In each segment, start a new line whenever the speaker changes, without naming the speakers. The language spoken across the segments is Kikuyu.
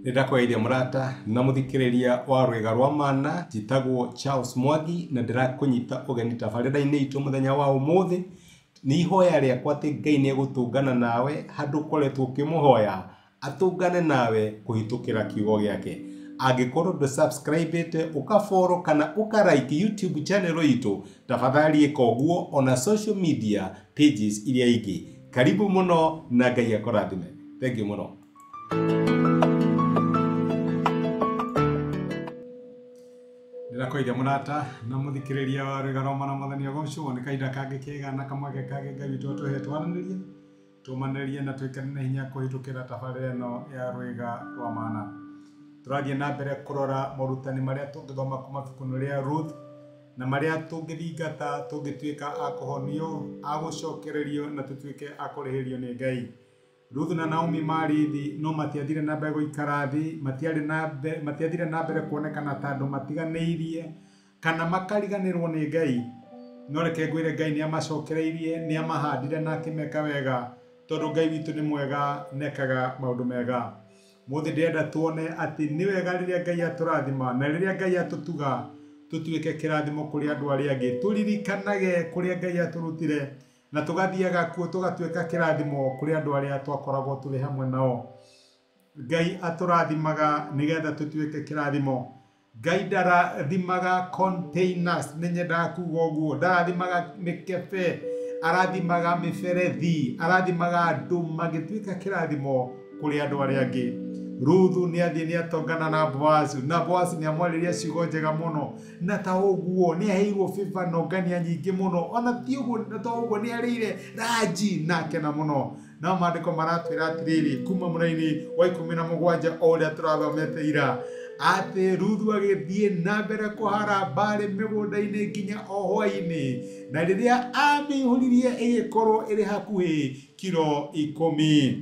Nĩndakũgeithia mũrata na mũthikĩrĩria wa Rwĩga rwa Mana, njĩtagwo Charles Mwangi na ndĩrakũnyita ũgeni tabarĩra-inĩ itũ mũthenya wa ũmũthĩ. Nĩ ihoya rĩakwa atĩ Ngai nĩ egũtũngana nawe handũ ũkoretwo ũkĩmũhoya, atũngane nawe kũhĩtũkĩra kiugo gĩake. Angĩkorwo ndũ subscribe ũka follow kana ũka like YouTube channel itũ, tafadhali ĩka ũguo ona social media pages iria ingĩ. Karibu mũno na Ngai akũrathime. Thank you mũno. Ndĩrakũgeithia mũrata na mũthikĩrĩria wa Rwĩga rwa Mana, Mwathani agocwo. Nĩ kahinda kangĩ kega na kamweke kangĩ Ngai witũ atũhe twaranĩrie, tũmanĩrie na twĩkĩrane hinya kũhĩtũkĩra tabarĩra ĩno ya Rwĩga rwa Mana. Tũrathiĩ na mbere kũrora morutani marĩa tũngĩthoma kuma ibuku-inĩ rĩa Ruth na marĩa tũngĩthingata tũngĩtuĩka a kũhonio, a gũcokererio na tũtuĩke a kũrĩhĩrio nĩ Ngai. Ruth na Naomi marĩ thĩ no matiathire na mbere gũikara thĩ, matiathire na mbere kuonekana ta andũ matiganĩirie kana makariganĩrwo nĩ Ngai. No reke ngwĩre Ngai nĩ amacokereirie, nĩ amahandire na akĩmeka wega, tondũ Ngai witũ nĩ mwega, nekaga maũndũ mega. Mũthĩ ndĩrenda tuone atĩ nĩ wega rĩrĩa Ngai atũrathima na rĩrĩa Ngai atũtuga tũtuĩke kĩrathimo kũrĩ andũ arĩa angĩ, tũririkanage kũrĩa Ngai atũrutire na tũgathiaga kuo tũgatuĩka kĩrathimo kũrĩ andũ arĩa twakoragwo tũrĩ hamwe nao. Ngai atũrathimaga nĩgetha tũtuĩke kĩrathimo. Ngai ndarathimaga containers, nĩ nyendaga kuga ũguo, ndarathimaga mĩkebe, arathimaga mĩberethi, arathimaga andũ magĩtuĩka kĩrathimo kũrĩ andũ arĩa angĩ. Ruthu nĩ athiĩ nĩ atongana na Boazu, na Boazu nĩ amwarĩria ciugo njega mũno, na ta ũguo nĩ aheirwo favor na ũngania nyingĩ mũno, ona ti ũguo, na ta ũguo nĩ arĩire ranji na akena mũno. No maandĩko maratwĩra atĩrĩrĩ kuma mũraini wa 17 o ũrĩa tũrathomete ira, atĩ Ruthu agĩthiĩ na mbere kũhara mbarĩ mĩgũnda-inĩ nginya o hwaĩ-inĩ, na rĩrĩa amĩihũririe ĩgĩkorwo ĩrĩ hakuhĩ kiro 10,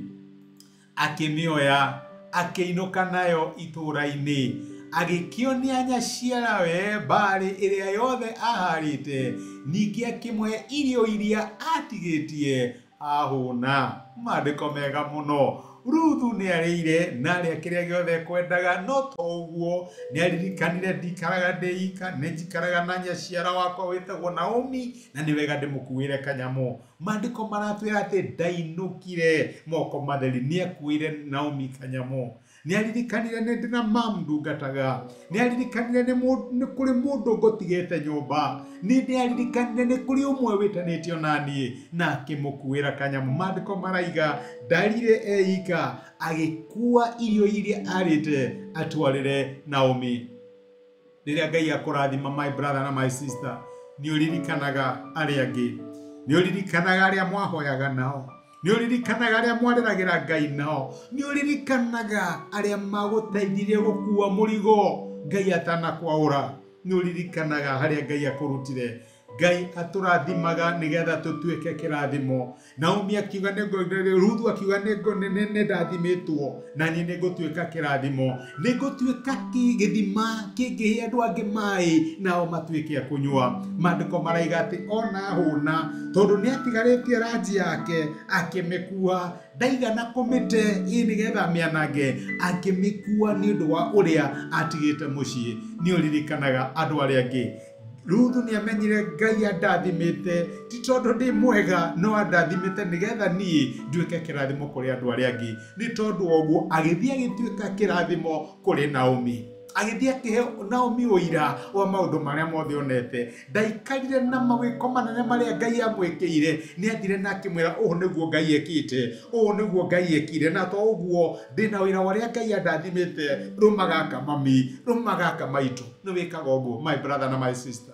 akĩmĩoya akĩinũka nayo itũũra-inĩ, agĩkĩonia nyaciarawe mbarĩ ĩrĩa yothe aharĩte, ningĩ akĩmũhe irio iria atigĩtie ahũna. Maandĩko mega mũno. Ruthu nĩ arĩire na arĩa kĩrĩa gĩothe ekwendaga, no to ũguo nĩ aririkanire ndikaraga ndĩ ika, nĩ njikaraga na nyaciara wakwa wĩtagwo Naomi, na nĩ wega ndĩmũkuĩre kanyamũ. Maandĩko maratwĩra atĩ ndainũkire moko matheri, nĩ akuĩire Naomi kanyamũ. Nĩ aririkanire nĩ ndĩ na mamu ndungataga, nĩ aririkanire nĩ kũrĩ mũndũ ngũtigĩte nyũmba, nĩ aririkanire nĩ kũrĩ ũmwe wĩtanĩtio na niĩ na akĩmũkuĩra kanyamũ. Maandĩko maraiga ndarire eika, agĩkua irio iria arĩte atwarĩre Naomi. Rĩrĩa Ngai akũrathima my brother na my sister, nĩ ũririkanaga arĩa angĩ, nĩ ũririkanaga arĩa mwahoyaga nao, nĩ ũririkanaga arĩa mwarĩragĩra Ngai nao, nĩ ũririkanaga arĩa magũteithirie gũkua mũrigo Ngai atanakwaũra, nĩ ũririkanaga harĩa Ngai akũrutire. Ngai atũrathimaga nĩgetha tũtuĩke kĩrathimo. Naomi akiuga Ruthu akiuga nĩ ndathimĩtwo na niĩ nĩ ngũtuĩka kĩrathimo, nĩ ngũtuĩka gĩthima kĩngĩhe andũ angĩ maĩ nao matuĩke a kũnyua. Maandĩko maraiga atĩ ona ahũna, tondũ nĩ atigarĩtie ranji yake akĩmĩkua, ndaigana kũmĩte ĩ nĩgetha amĩanange, akĩmĩkua nĩ ũndũ wa ũrĩa atigĩte mũciĩ. Nĩ ũririkanaga andũ arĩa angĩ. Ruthu nĩ amenyire Ngai andathimĩte, ti tondũ ndĩ mwega, no andathimĩte nĩgetha niĩ nduĩke kĩrathimo kũrĩ andũ arĩa angĩ. Nĩ tondũ wa ũguo agĩthiĩ agĩtuĩka kĩrathimo kũrĩ Naomi, agĩthiĩ akĩhe Naomi ũira wa maũndũ marĩa mothe onete. Ndaikarire na mawĩko manene marĩa Ngai amwĩkĩire, nĩ athire na akĩmwĩra ũũ nĩguo Ngai ekĩte, ũũ nĩguo Ngai ekire, na to ũguo ndĩna wĩra wa ũrĩa Ngai andathimĩte, rũma gaka mami, rũma gaka maitũ. Nĩ wĩkaga ũguo my brother na my sister.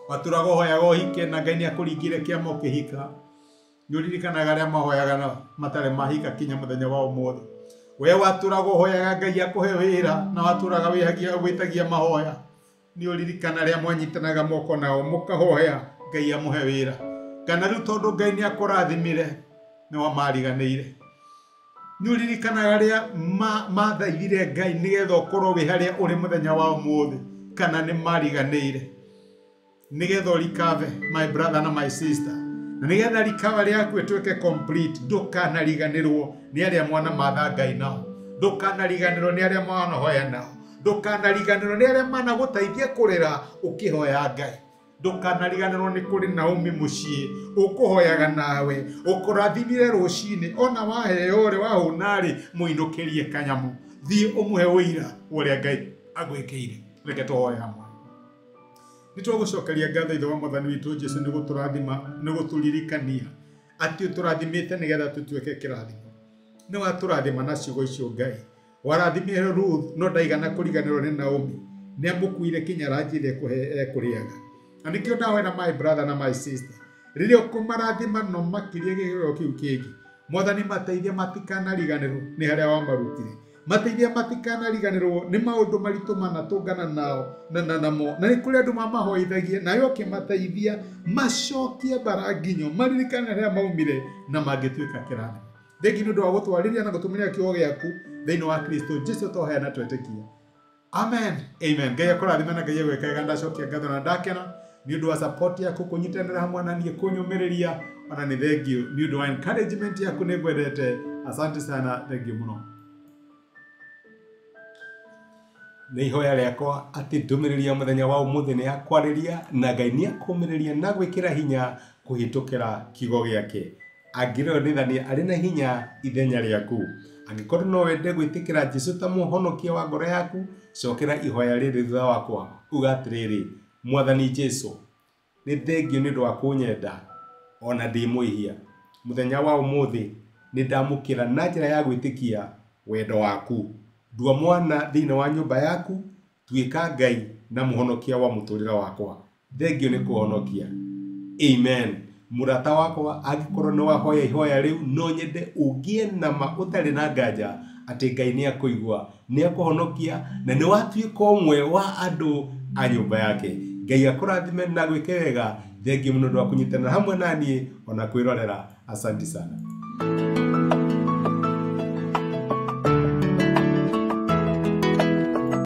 Watũraga ũhoyaga ũhike na Ngai nĩ akũringire kĩama ũkĩhika. Nĩ ũririkanaga arĩa mahoyaga na matarĩ mahika kinya mũthenya wa ũmũthĩ. We watũraga ũhoyaga Ngai akũhe wĩra na watũraga wĩtagia mahoya. Nĩ ũririkana arĩa mwanyitanaga moko nao mũkahoya Ngai amũhe wĩra. Kana rĩu tondũ Ngai nĩ akũrathimire nĩ wamariganĩire. Nĩ ũririkanaga arĩa mathaithire Ngai nĩgetha ũkorwo wĩ harĩa ũrĩ mũthenya wa ũmũthĩ, kana nĩ mariganĩire. Nĩgetha ũrikave my brother na my sister, na nĩgetha recovery yaku ĩtuĩke complete, ndũkanariganĩrwo nĩ arĩa mwana matha Ngai nao. Ndũkanariganĩrwo nĩ arĩa mwanahoya nao. Ndũkanariganĩrwo nĩ arĩa managũteithia kũrĩra ũkĩhoya Ngai. Ndũkanariganĩrwo nĩ kũrĩ Naomi mũciĩ ũkũhoyaga nawe, ũkũrathimire rũcinĩ, ona waheo rĩ, wahũna rĩ, mũinũkĩrie kanyamũ. Thiĩ ũmũhe ũira wa ũrĩa Ngai agwĩkĩire. Reke tũhoe hamwe. Nĩ twagũcokeria ngatho Ithe wa Mwathani witũ Jesu nĩ gũtũrathima, nĩ gũtũririkania atĩ ũtũrathimĩte nĩgetha tũtuĩke kĩrathimo. Nĩ watũrathima na ciugo icio Ngai. Warathimire Ruth no ndaigana kũriganĩrwo nĩ Naomi. Nĩ amũkuire kinya ranji ĩrĩa ekũrĩaga. Na nĩkĩo ndahoera my brother na my sister. Rĩrĩa ũkũmarathima no makĩria gĩkĩro kĩu kĩngĩ. Mwathani mateithie matikanariganĩrwo nĩ harĩa wamarutire. Mateithie matikanariganĩrwo nĩ maũndũ maritũ manatũngana nao na namo. Na nĩ kũrĩ andũ mamahoithagia nawe ũkĩmateithia macokie mbara nginyo, maririkane harĩa maumire na mangĩtuĩka kĩrathimo. Thengi nĩ ũndũ wa gũtwarĩria na gũtũmĩra kiugo gĩaku thĩinĩ wa Kristo Jesu twahoya na twetĩkia. Amen. Amen. Ngai akũrathime na Ngai agwĩke wega. Ndacokia ngatho na ndakena nĩ ũndũ wa support yaku kũnyitanĩra hamwe na niĩ kũnyũmĩrĩria, ona nĩ thengiũ nĩ ũndũ wa encouragement yaku, nĩ ngwendete. Asante sana, thengiũ mũno. Nĩ ihoya rĩakwa atĩ ndũmĩrĩri ya mũthenya wa ũmũthĩ nĩ yakwarĩria na Ngai nĩ akũmĩrĩria na gwĩkĩra hinya kũhĩtũkĩra kiugo gĩake. Angĩronithania arĩ na hinya ithenya rĩaku. Angĩkorwo no wende gwĩtĩkĩra Jesu ta mũhonokia wa ngoro yaku, cokera ihoya rĩrĩ thutha wakwa, uga atĩrĩrĩ, Mwathani Jesu, nĩ thengio nĩ ũndũ wa kũnyenda ona ndĩ mwĩhia. Mũthenya wa ũmũthĩ nĩ ndamũkĩra na njĩra ya gwĩtĩkia wendo waku. Ndua mwana thĩinĩ wa nyũmba yaku, tuĩka Ngai na mũhonokia wa mũtũrĩre wakwa. Thengio nĩ kũhonokia. Amen. Mũrata wakwa, angĩkorwo nĩ wahoya ihoya rĩu, no nyende ũgĩe na ma ũtarĩ na nganja atĩ Ngai nĩ akũigua, nĩ akũhonokia na nĩ watuĩka ũmwe wa andũ a nyũmba yake. Ngai akũrathime na gwĩke wega. Thengio mũno ũndũ wa kũnyitanĩra hamwe na niĩ ona kwĩrorera. Asante sana.